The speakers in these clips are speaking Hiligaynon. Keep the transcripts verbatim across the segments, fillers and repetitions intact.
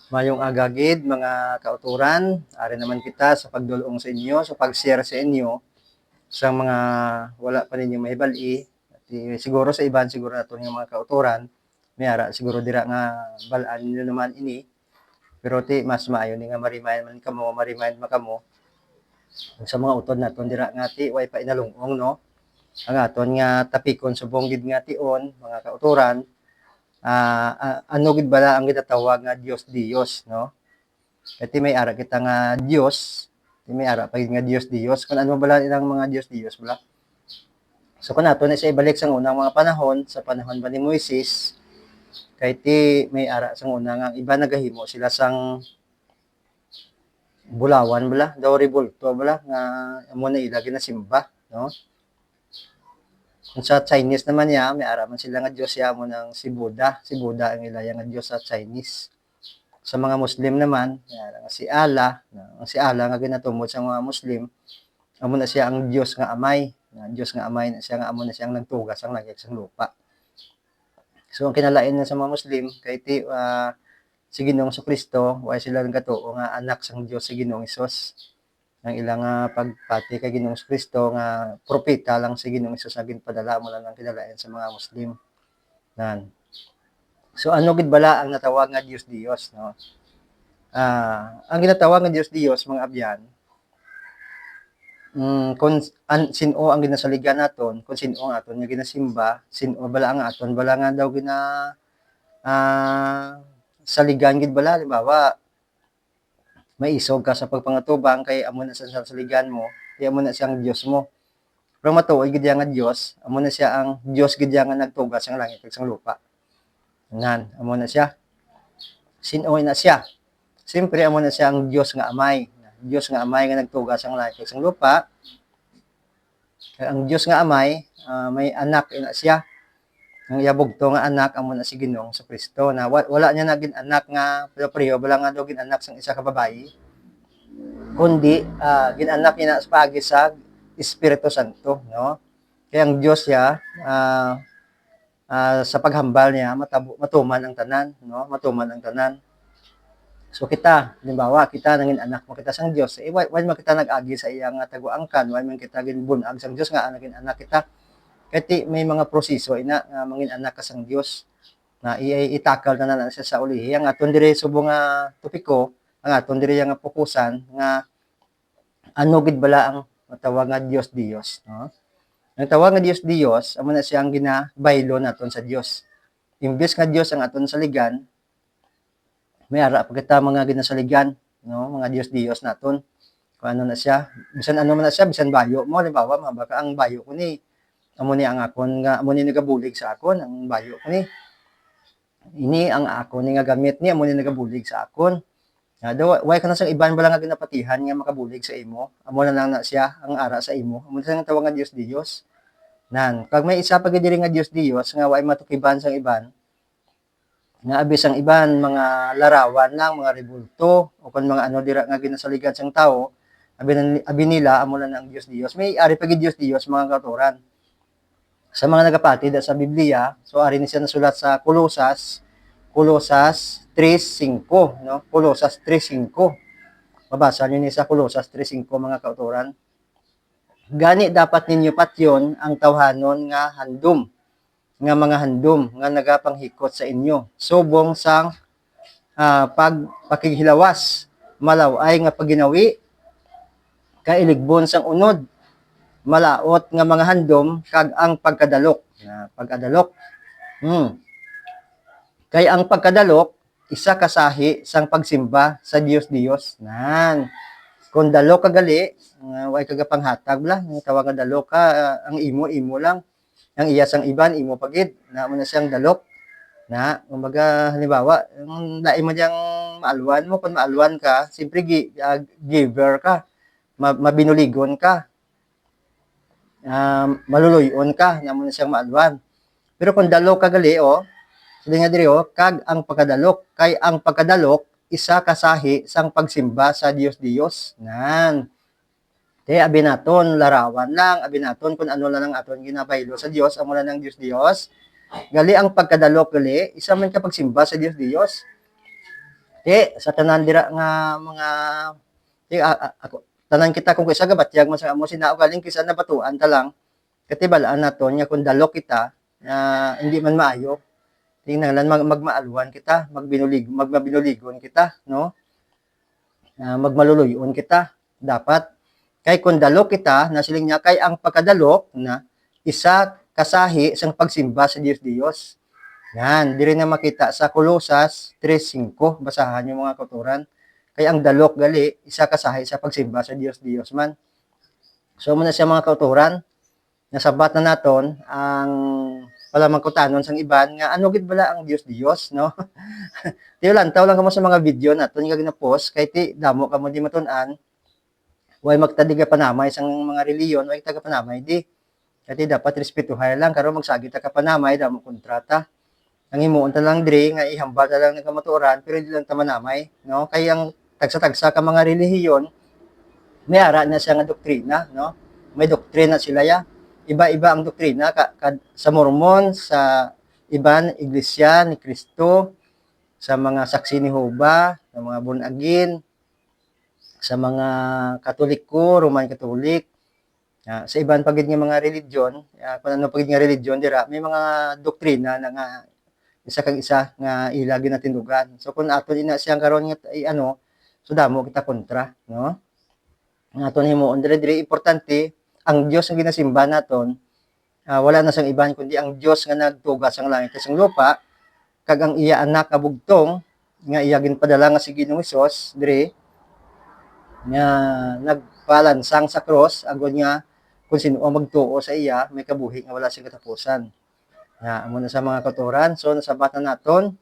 Mayong aga gid, mga kautoran. Ari naman kita sa pagdul-ong sa inyo, sa pag-share sa inyo sa mga wala pa ninyo mahibal-i. At, eh, siguro sa iban, siguro naton nga mga kautoran, may ara siguro dira nga bal-an ninyo naman ini. Pero ti, mas maayo ni nga ma-remind man kamo, ma-remind man kamo sa mga utod naton dira nga ti, way pa inalung-ong, no? Ang aton nga tapikon subong gid nga tion, mga kautoran, ah, ah, ano gid bala ang ginatawag nga Dios-Dios, no? Kay ti may ara kita nga Dios, ti may ara pa gid nga Dios-Dios. Kung ano bala ilang mga Dios-Dios bala? So, kung ato na siya ibalik sa unang mga panahon, sa panahon ba ni Moises, kay ti may ara sa una nga ang iba nagahimo sila sang bulawan bala, daw rebulto bala, nga amo na ila ginasimba, no? Kung sa Chinese naman niya, may ara man sila nga Dios ya, amo nang si Buddha. Si Buddha ang ila ya nga Dios sa Chinese. Sa mga Muslim naman, may ara nga si Allah, no? Ang si Allah nga ginatumod sa mga Muslim, amo na siya ang Dios nga Amay. Nga Dios nga Amay na siya, nga amo na siya ang nagtuga sang langit sang lupa. So, ang kinalain na sa mga Muslim, kay ti, ah, si Ginoong Jesucristo, way sila nagatuo nga anak sang Dios si Ginoong Hesus. Ang ila nga pagpati kay Ginoong Jesucristo nga propeta lang si Ginoong Hesus nga ginpadala, amo lang ang kinalain sa mga Muslim. Nan. So, ano gid bala ang natawag nga Dios-Dios, no? Ah, ang ginatawag nga Dios-Dios, mga abyan, mm, kung an-, sin-o ang ginasaligan naton, kung sin-o ang aton nga ginasimba, sin-o bala ang aton bala nga daw gina-, ah, saligan gid bala. Halimbawa, maisog ka sa pagpangatubang kay amo na sa saligan mo, kay amo na siyang Dios mo. Pero matuod gid iya nga Dios, amo na siya ang Dios gid iya nga nagtuga sang langit kag sang lupa. Nan, amo na siya. Sin-o na siya? Siyempre, amo na siya ang Dios nga Amay. Dios nga Amay nga nagtuga sang langit kag sang lupa. Kag ang Dios nga Amay, ah, may anak ina siya. Ang iya bugto nga anak amo na si Ginoong Jesucristo. Na wa-, wala niya na gin-anak nga pareho-pareho bala nga daw gin-anak sang isa ka babayi, kundi, ah, gin-anak niya na sa paagi sa Espiritu Santo, no? Kay ang Dios siya, ah, ah, sa paghambal niya, matabo-, matuman ang tanan, no? Matuman ang tanan. So kita, halimbawa, kita nangin-anak man kita sang Dios, eh, why, why man kita nag-agi sa iya nga taguangkan? Why man kita ginbun-ag sang Dios nga nagin-anak kita? Kay ti may mga proseso ina nga mangin-anak ka sang Dios. Na i-, i-, itakal na na siya sa ulihi. Ang aton diri subong nga topiko, ang aton diri nga pukusan nga ano gid bala ang matawag nga Dios-Dios, no? Ang tawag nga Dios-Dios, amo na siya ang ginabaylo naton sa Dios. Imbes nga Dios ang aton saligan, may ara pa kita mga ginasaligan, no? Mga Dios-Dios naton. Kung ano na siya, bisan ano man na siya, bisan bayo mo, halimbawa, mga baka ang bayo ko ni, amo ni ang akon nga, amo ni nagabulig sa akon, ang bayo ko ni. Ini ang akon ni nga gamit ni, amo ni nagabulig sa akon. Nga daw, way ka na sang iban bala nga ginapatihan nga makabulig sa imo. Amo na lang na siya ang ara sa imo. Amo na siya ang tawag nga Dios-Dios. Nan, kag may isa pa gid diri nga Dios-Dios nga way matukiban sang iban. Nga abi sang iban, mga larawan lang, mga rebulto, o kon mga ano dira nga ginasaligan sang tawo, abi na, abi nila, amo na ang Dios-Dios. May ari pa gid Dios-Dios, mga kautoran. Sa mga nagapati da sa Biblia, so ari ni siya nasulat sa Colosas, Colosas three cinco, no? Colosas three cinco. Mabasa niyo ni sa Colosas three cinco, mga kautoran. Gani dapat ninyo patyon ang tawhanon nga handom, nga mga handom nga nagapanghikot sa inyo, subong sang, ah, pagpakighilawas, malaw-ay nga pagginawi, kailigbon sang unod, malaut nga mga handom, kag ang pagkadalok. Ah, pagkadalok. Hmm. Kay ang pagkadalok, isa ka sahi sang pagsimba sa Dios-Dios. Nan. Kung dalok ka gali, nga way ka gapanghatag bala, nga tawag nga dalok ka, ah, ang imo, imo lang. Ang iya sang iban, imo pa gid. Na mo na siyang dalok. Na, kumbaga, halimbawa, ang lain man diyang maalwan mo, kung maalwan ka, siyempre gi-, ah, giver ka. Ma-, mabinuligon ka. Ah, maluluy-on ka, na mo na siyang maalwan. Pero kung dalok ka gali, oh, sila nga diri, oh, kag ang pagkadalok, kay ang pagkadalok, isa ka sahi sang pagsimba sa Dios-Dios. Nan. Kay abi naton, larawan lang, abi naton kung ano lang ang aton ginabaylo sa Dios, amo lang ang Dios-Dios. Gali ang pagkadalok gali, isa man ka pagsimba sa Dios-Dios. Ti, sa tanan dira nga mga, ti, a-, a-, ako, tanan kita kung kisa gabatyag man sa amo, sina ugaling kisa nabatuan ta lang, katibalaan naton nga kung dalok kita, ah, hindi man maayo, kinahanglan mag-, magmaaluhan kita, magbinulig-, magmabinuligon kita, no? Ah, magmaluluy-on kita, dapat. Kay kung dalok kita, nasiling niya, kay ang pagkadalok na isa kasahi sang pagsimba sa Dios-Dios. Yan, diri na makita sa Colosas three cinco. Basahan niyo, mga kauturan. Kay ang dalok gali, isa kasahi sa pagsimba sa Dios-Dios man. So, muna siya, mga kauturan, nasabat na naton ang palamangkutanon sang iban nga ano gid bala ang Dios-Dios, no? Tiyo lang, taw lang kamo sa mga video naton nga gina-post, kay ti damo kamo di matun-an, way magtadigapanamay sang mga relihiyon, way tagapanamay di. Kay ti dapat respetuhay lang, karon magsagi ta ka panamay, damo kontrata. Ang himuon ta lang diri nga ihambal ta lang nagkamatuoran, pero di lang ta manamay, no? Kay ang tagsa-tagsa ka mga relihiyon, may ara na siya nga doktrina, no? May doktrina sila ya. Iba-iba ang doktrina ka, ka, sa Mormon, sa iban iglesia ni Cristo, sa mga Saksi ni Jehovah, sa mga born again, sa mga Katoliko, Roman Catholic, ah, sa iban pa gid nga mga religion, ah, kung ano pa gid nga religion dira, may mga doktrina na nga isa kag isa nga ila ginatindugan. So, kung aton ina siya karon nga i-, ano, so damo kita kontra, no? Ang aton himuon diri, diri importante, ang Dios nga ginasimba naton, ah, wala na sang iban kundi ang Dios nga nagtuga sang langit kag sang lupa, kag ang iya anak nga bugtong nga iya ginpadala nga si Ginoong Hesus diri nga nagpalansang sa krus, agod nga kung sino ang magtuo sa iya may kabuhi nga wala sing katapusan. Nga, amo na sa mga kauturan. So, nasabatan naton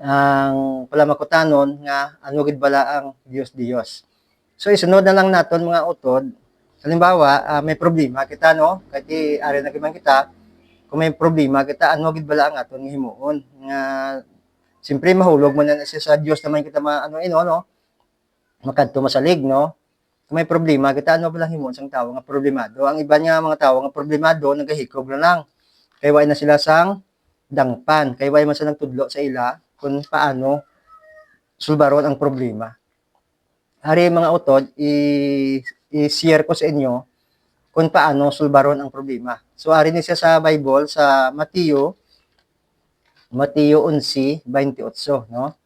ang palamangkutanon nga ano gid bala ang Dios-Dios. So, isunod na lang naton, mga utod. Halimbawa, ah, may problema kita, no? Kay ti ari na gid man kita. Kung may problema kita, ano gid bala ang aton nga himuon? Nga, siyempre, mahulog man na siya sa Dios naman kita ma-, ano, ino, no? Makadto masalig, no? Kung may problema kita, ano bala himuon sang tawo nga problemado? Ang iban nga mga tawo nga problemado, nagahikog na lang. Kay wala na sila sang dangpan. Kay wala man sa nagtudlo sa ila kung paano sulbaron ang problema. Ari, mga utod, i-, i-share ko sa inyo kung paano sulbaron ang problema. So, ari ni siya sa Bible, sa Mateo, Mateo onse, baynte otso, no?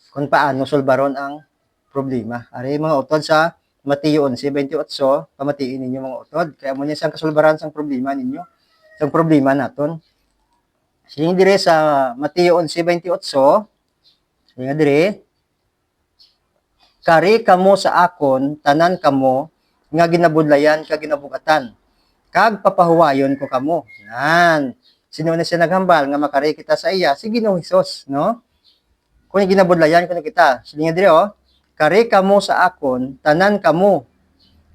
Kung paano sulbaron ang problema. Ari, mga utod, sa Mateo onse, baynte otso, pamatii ninyo, mga utod. Kaya mo niya siyang kasulbaran sang problema ninyo, sang problema naton. Siling diri sa Mateo onse, baynte otso, siling diri, "Kari kamo sa akon, tanan kamo nga ginabudlayan kag ginabug-atan, kag papahuwayon ko kamo." Nan, sino na siya naghambal nga makari kita sa iya? Si Ginoong Hesus, no? Kung ginabudlayan ko na kita, siling niya diri, oh, "Kari kamo sa akon, tanan kamo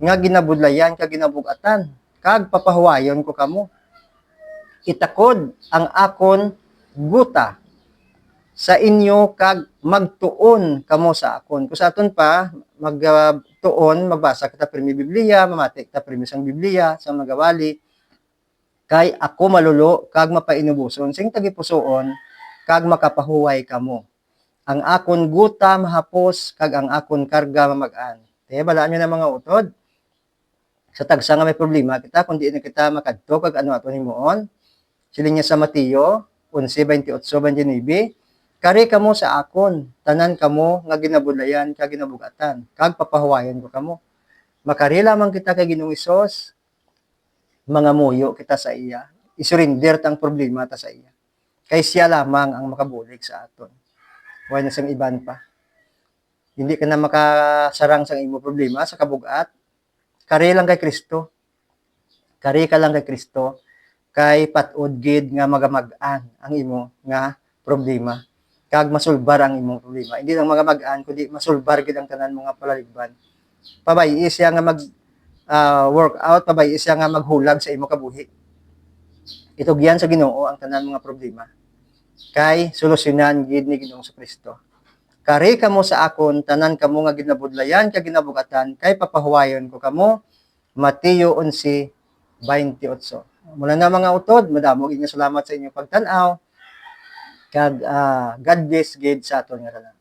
nga ginabudlayan kag ginabug-atan, kag papahuwayon ko kamo. Itakod ang akon guta sa inyo kag magtuon kamo sa akon." Kung sa aton pa, mag, ah, tuon, magbasa kita pirmi Biblia, mamati kita pirmi sang Biblia, sa magawali. "Kay ako malulo kag mapainuboson sing tagipusoon, kag makapahuway kamo. Ang akon guta mahapos, kag ang akon karga mamag-an." Kaya balaan niyo na, mga utod. Sa tagsa nga may problema kita, kung di na kita makadto kag ano aton himuon. Siling niya sa Mateo onse, baynte otso, baynte nuebe, "Kari kamo sa akon, tanan kamo nga ginabudlayan kag ginabug-atan, kag papahuwayon ko kamo." Makari lamang kita kay Ginoong Hesus, mangamuyo kita sa iya, isurrender ta ang problema ta sa iya. Kay siya lamang ang makabulig sa aton. Wala na sang iban pa. Hindi ka na makasarang sang imo problema sa kabug-at. Kari lang kay Kristo. Kari ka lang kay Kristo, kay pat-od gid nga magamag-an ang imo nga problema, kag masulbar ang imong problema. Hindi lang magamag-an, kundi masulbar gid ang tanan mo nga palaligban. Pabay-i siya nga mag, ah, work out, pabay-i siya nga maghulag sa imo kabuhi. Itugyan sa Ginoo ang tanan mga problema, kay solusyonan gid ni Ginoong Kristo. "Kari kamo sa akon, tanan kamo nga ginabudlayan kag ginabug-atan, kay papahuwayon ko kamo." Mateo onse, baynte otso. Muna na, mga utod, madamo gid nga salamat sa inyong pagtan-aw. Kag, ah, God bless gid sa aton nga tanan.